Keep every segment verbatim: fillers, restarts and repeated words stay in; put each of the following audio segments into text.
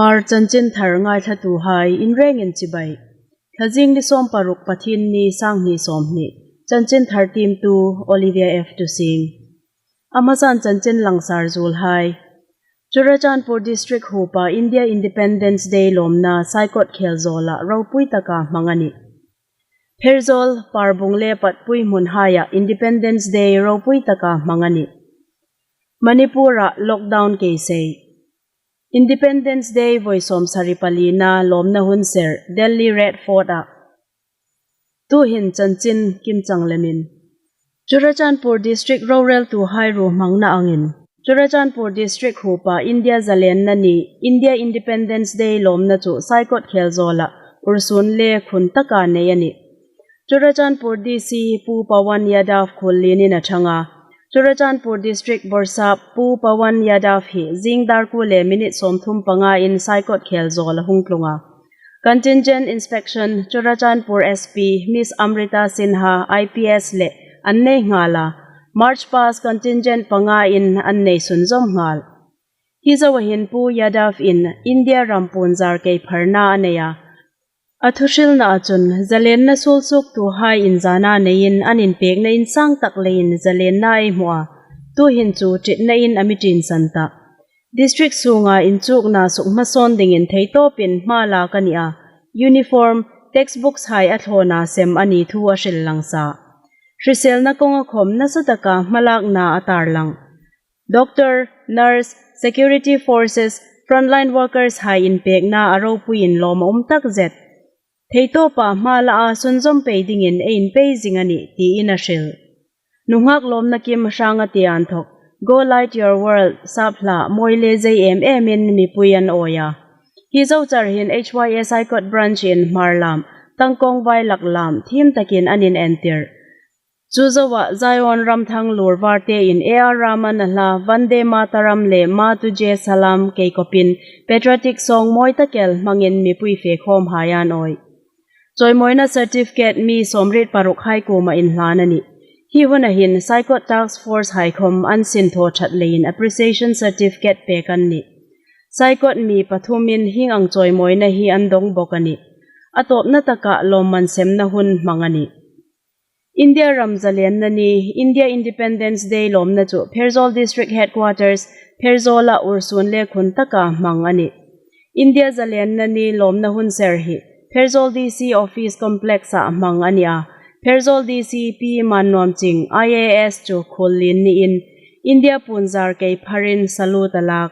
Hmar chanchinthar ngaithlatuhai inrengin chibai. Thlazing ni sawm paruk, Pathienni, sanghni sawmhni. Chanchinthar tiemtu Olivia F Tusing. A hmasan chanchin langsar zuolhai. Churachandpur District huopa India Independence Day lawmna Saikot Khelzawla ropui taka hmang a nih. Pherzawl, Parbung le Patpui hmunhaia Independence Day ropui taka hmang a nih. Manipura lockdown keisei. Independence Day voi sawmsari palina lawmna hun ser Delhi Red Fort-a. Tuhin chanchin kimchang lemin. Churachandpur District roreltuhai ruhmangna angin, Churachandpur District huopa India zalenna ni India Independence Day lawmna chu Saikot Khelzawla ursun le khun taka nei a nih. Churachandpur D C Pu Pawan Yadav khuollienin a ṭhang a. Churachandpur District Bawrhsap Pu Pawan Yadav hi zing dar kuo le minute sawmthum pangain Saikot Khelzawla hung tlung a. Contingent Inspection Churachandpur S P Miss Amrita Sinha I P S le an nei nghal a. March past contingent pangain an nei sunzawm nghal. Hi zoa hin Pu Yadav-in India ram puonzar keipharna a nei a. A thuhrilnaa chun, zalenna suolsuoktuhai inzana neiin an inpekna insang tak leiin zalenna ei hmu a. Tuhin chu ṭitnain a mi ṭinsan ta. District sunga inchukna sukhmasawn dingin theitawpin hma lak a ni a. Uniform, textbooks hai a thlawna sem a ni thu a hril lang sa. Hriselna kawnga khawm nasa taka hmalakna a tar lang. Doctor, nurse, security forces, frontline workers hai inpekna a ropuiin lawm a um takzet. Theitawpa hma laa sunzawm pei dingin ei inpei zing a nih, tiin a hril. Nunghak lawmna kim hrang a ti anthok, Go Light Your World, sap hla, mawi le zei em emin mipui an awi a. Hi zo char hin H Y A Saikot Branch-in Hmar lam, Tangkawng Vailak lam, thiem takin an inentir. Chu zoa Zion Ramthang Lur Varte-in A R Rahman a hla Vande Mataram le Maa Tujhe Salaam keikawpin patriotic song mawi tak el hmangin mipui fe khawmhai an awi. Chawimawina certificate mi sawmriet parukhai kuoma inhlan a nih. Hi huna hin Saikot Task Force hai khawm an sinthaw ṭhat leiin appreciation certificate pek an nih. Saikot mi pathumin hieng ang chawimawina hi an dong bawk a nih. A tawpna taka lawmman semna hun hmang a nih. India ram zalenna ni, India Independence Day lawmna chu Pherzawl District Headquarters, Pherzawla ursun le khun taka hmang a nih. India zalenna ni lawmna hun ser hi Pherzawl D C Office Complex-a hmang a ni a. Pherzawl D C Pi Mannuamching I A S chu khuollien niin India puonzar keipharin salute a lak.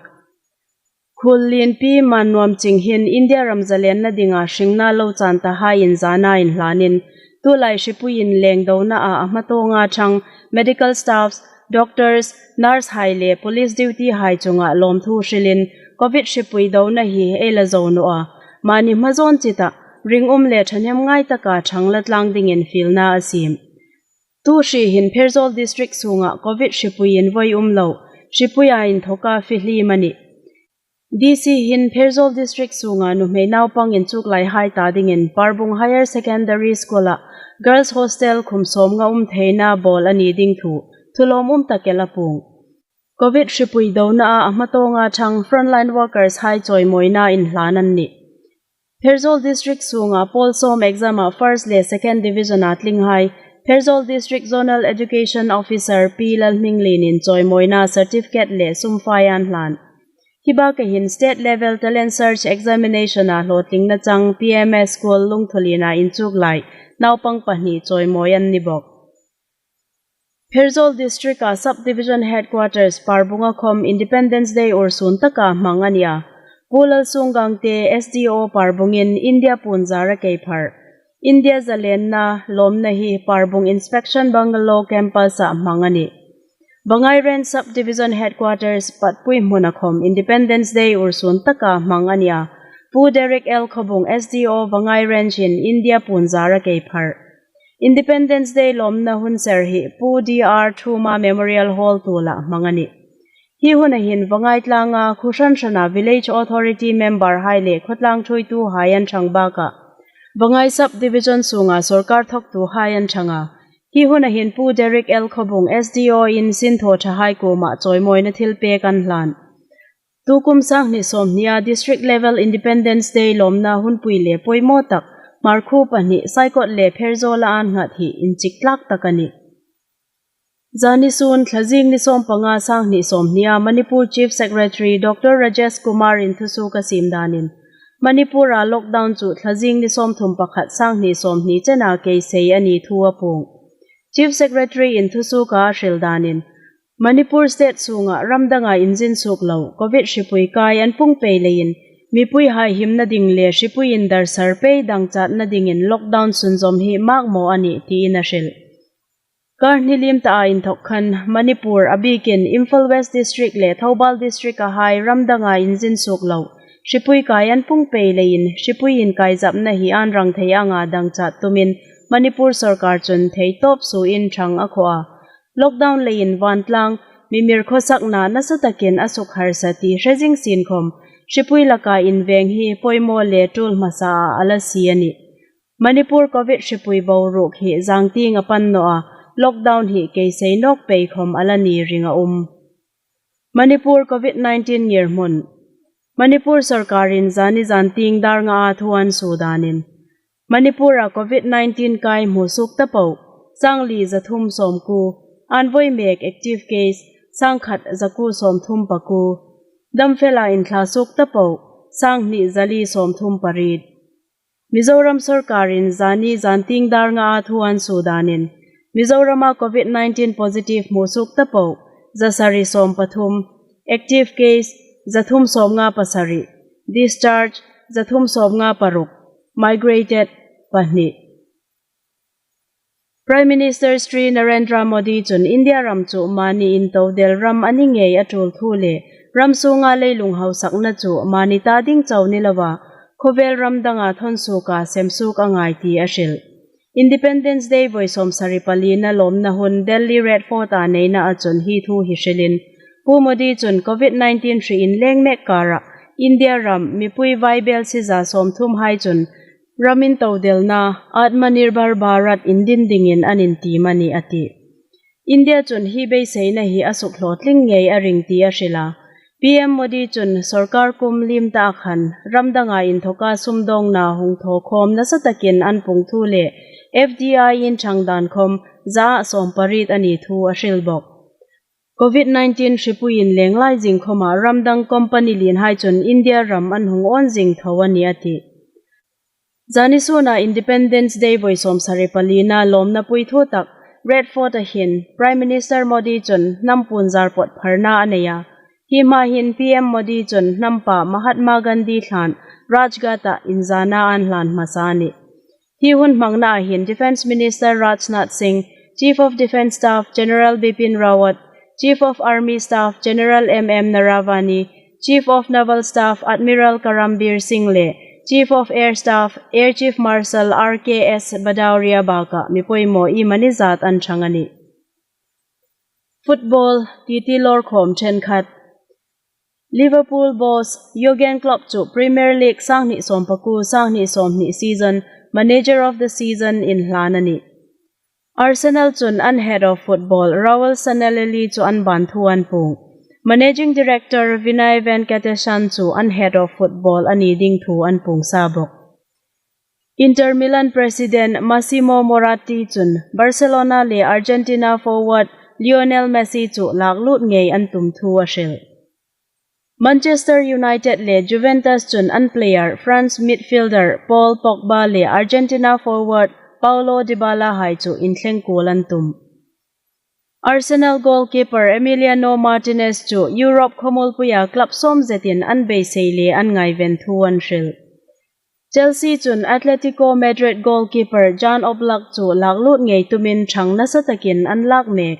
Khuollien Pi Mannuamching hin India ram zalenna dinga hringna lo chan tahai inzana inhlanin, tulai hripuiin lengdonaa a hmatawnga ṭhang medical staffs, doctors, nurse hai le police duty hai chunga lawmthu hrilin, Covid hripui dona hi ei la zo naw a, mani hmazawn chita ringum le ṭhahnem ngai taka ṭhang la tlang dingin fielna a siem. Tu hri hin Pherzawl District sunga Covid hripuiin voi um lo, hripuia inthoka fihlim a nih. D C hin Pherzawl District sunga nuhmei naupang inchuklaihai ta dingin Parbung Higher Secondary School-a Girls Hostel khum sawmnga um theina bawl a ni ding thu, thulawm um tak el a puong. Covid hripui donaa a hmatawnga ṭhang frontline workers hai chawimawina inhlan an nih. Pherzawl District sunga pawl sawm exam-a first le second division-a tlinghai, Pherzawl District Zonal Education Officer Pi Lalhminglienin chawimawina certificate le sum fai an hlan. Hi baka hin State Level Talent Search Examination-a hlawtlingna chang P M S School Lungthulien-a inchuklai naupang pahni chawimawi an ni bawk. Pherzawl District-a Subdivision Headquarters Parbunga khawm Independence Day ursun taka hmang a ni a. Pu Lalsung Gangte, S D O Parbungin India puonzara keiphar, India zalenna lawmna hi Parbung Inspection Bungalow Campus-a hmang a nih. Vangai Range Subdivision Headquarters Patpui hmuna khawm Independence Day ursun taka hmang a ni a. Pu Derek L Khawbung, S D O Vangai Range-in India puonzara keiphar. Independence Day lawmna hun ser hi Pu D R Thuma Memorial Hall tuola hmang a nih. Hi huna hin Vangai tlanga khuo hran hrana Village Authority member hai le khawtlang thuoituhai an ṭhang baka Vangai Subdivision sunga sorkar thawktuhai an ṭhang a. Hi huna hin Pu Derek L Khawbung, S D O-in sinthaw ṭhahai kuoma chawimawina thilpek an hlan. Tukum sanghni sawmhnia District Level Independence Day lawmna hunpui le poimaw tak, Hmarkhu pahni, Saikot le Pherzawl-a an nghat hi inchik tlak tak a nih. Zani sun, Thlazing ni sawmpanga, sanghni sawmhnia Manipur Chief Secretary Doctor Rajesh Kumar-in thusuok a siem danin, Manipur-a lockdown chu Thlazing ni sawmthum pakhat, sanghni sawmhni chena keisei a ni thu a puong. Chief Secretary-in thusuoka a hril danin, Manipur State sunga ram danga inzin suok lo Covid hripui kai an pung pei leiin, mipuihai himna ding le hripui indar sar pei dangchatna dingin lockdown sunzawm hi makmawh a nih tiin a hril. Kar hni liem taa inthok khan Manipur, a bikin Imphal West District le Thoubal District-a hai ram danga inzin suok lo hripui kai an pung pei leiin, hripui inkaizapna hi an rang thei anga dangchat tumin Manipur sawrkar chun theitawp suoin ṭhang a khawh a. Lockdown leiin vantlang, mi mir khawsakna nasa takin a sukharsa ti hre zing sien khawm, hripui laka inveng hi poimaw le tul hmasaa a la sie a nih. Manipur Covid hripui boruok hi zangtieng a pan naw a, lockdown hi keisei nawk pei khawm a la ni ring a um. Manipur Covid nineteen ngirhmun. Manipur sawrkarin zani zantieng dar ngaa thu an suo danin, Manipur-a Covid nineteen kai hmusuok ta po, sangli zathum sawmkuo, an voi mek active case, sangkhat zakuo sawmthum pakuo, damfela inthla suok ta po, sanghni zali sawmthum pariet. Mizoram sawrkarin zani zantieng dar ngaa thu an suo danin, Mizorama Covid nineteen positive hmusuok ta po, zasari sawmpathum, active case, zathum sawmnga pasari, discharge, zathum sawmnga paruk, migrated, pahni. Prime Minister Shri Narendra Modi chun India ram chu mani intodel ram a ni ngei a tul thu le ram sunga leilung hausakna chu mani ta ding chau ni lova, khawvel ram danga thawn suoka sem suok a ngai ti a hril. Independence Day voi sawmsari palina lawmna hun Delhi Red Fort-a neinaa chun hi thu hi hrilin, Pu Modi chun Covid nineteen hri inleng mek kara India ram mipui vaibelsiza sawmthum hai chun ram intodelna Atmanirbhar Bharat indin dingin an intiem a nih a ti. India chun hi beiseina hi a sukhlawtling ngei a ring ti a hril a. P M Modi chun sawrkar kum liem ta khan ram danga inthoka sumdawngna hung thaw khawm nasa takin an pung thu le F D I inṭhang dan khawm zaa sawmpariet a ni thu a hril bawk. Covid nineteen hripui inleng lai zing khawma ram dang company lienhai chun India ram an hung awn zing tho a nih a ti. Zani suna Independence Day voi sawmsari palina lawmna pui thu tak Red Fort-a hin Prime Minister Modi chun hnam puon zar pawt pharna a nei a. Hi hma hin P M Modi chun hnam pa Mahatma Gandhi hlan Rajghat-a inzana an hlan hmasa a nih. Hi hun hmangnaa hin Defence Minister Rajnath Singh, Chief of Defence Staff General Bipin Rawat, Chief of Army Staff General M M Naravane, Chief of Naval Staff Admiral Karambir Singh le Chief of Air Staff Air Chief Marshal R K S Bhadauria baka mi poimaw iemani zat an ṭhang a nih. Football, titi lawr khawm ṭhenkhat. Liverpool boss Jurgen Klopp chu Premier League sanghni sawmpakuo, sanghni sawmhni season Manager of the Season inhlan a nih. Arsenal chun an Head of Football Raul Sanllehi chu an ban thu an puong. Managing Director Vinay Venkatesan chu an Head of Football a ni ding thu an puong sa bawk. Inter Milan President Massimo Moratti chun Barcelona le Argentina forward Lionel Messi chu laklut ngei an tum thu a hril. Manchester United le Juventus chun an player France midfielder Paul Pogba le Argentina forward Paulo Dybala hai chu inthleng kuol an tum. Arsenal goalkeeper Emiliano Martinez chu Europe khawmuolpuia club sawm zetin an beisei le an ngaiven thu an hril. Chelsea chun Atletico Madrid goalkeeper Jan Oblak chu laklut ngei tumin ṭhang nasa takin an lak mek.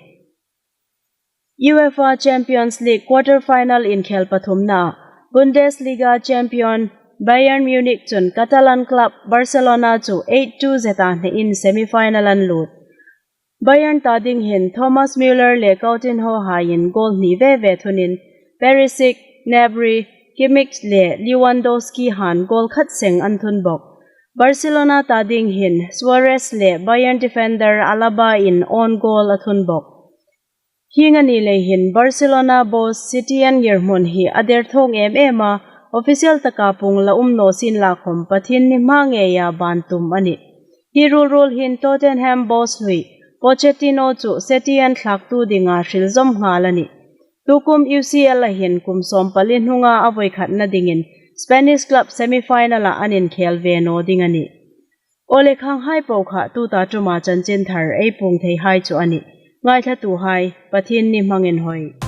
UEFA Champions League quarter final inkhel pathumna Bundesliga champion Bayern Munich chun Catalan club Barcelona chu eight two zeta hnein semi-final an lut. Bayern ta ding hin Thomas Müller le Coutinho haiin goal hni ve ve thunin Perisic, Gnabry, Kimmich le Lewandowski han goal khat seng an thun bawk. Barcelona ta ding hin Suarez le Bayern defender Alaba in own goal a thun bawk. Hieng a ni lei hin Barcelona boss Setien ngirhmun hi a derthawng em em a, official taka pung la um naw sien la khawm Pathienni hma ngeia ban tum a nih. Hi ruol ruol hin Tottenham boss hlui Pochettino chu Setien thlaktu dinga hril zawm nghal a nih. Tukum U C L-a hin kum sawmpali hnunga a vawikhatna dingin Spanish club semi-final-a an inkhel ve naw ding a nih. Aw le, khanghai po kha tuta ṭuma chanchinthar ei puong theihai chu a nih. Ngaithlatuhai, Pathienni hmangin hoi.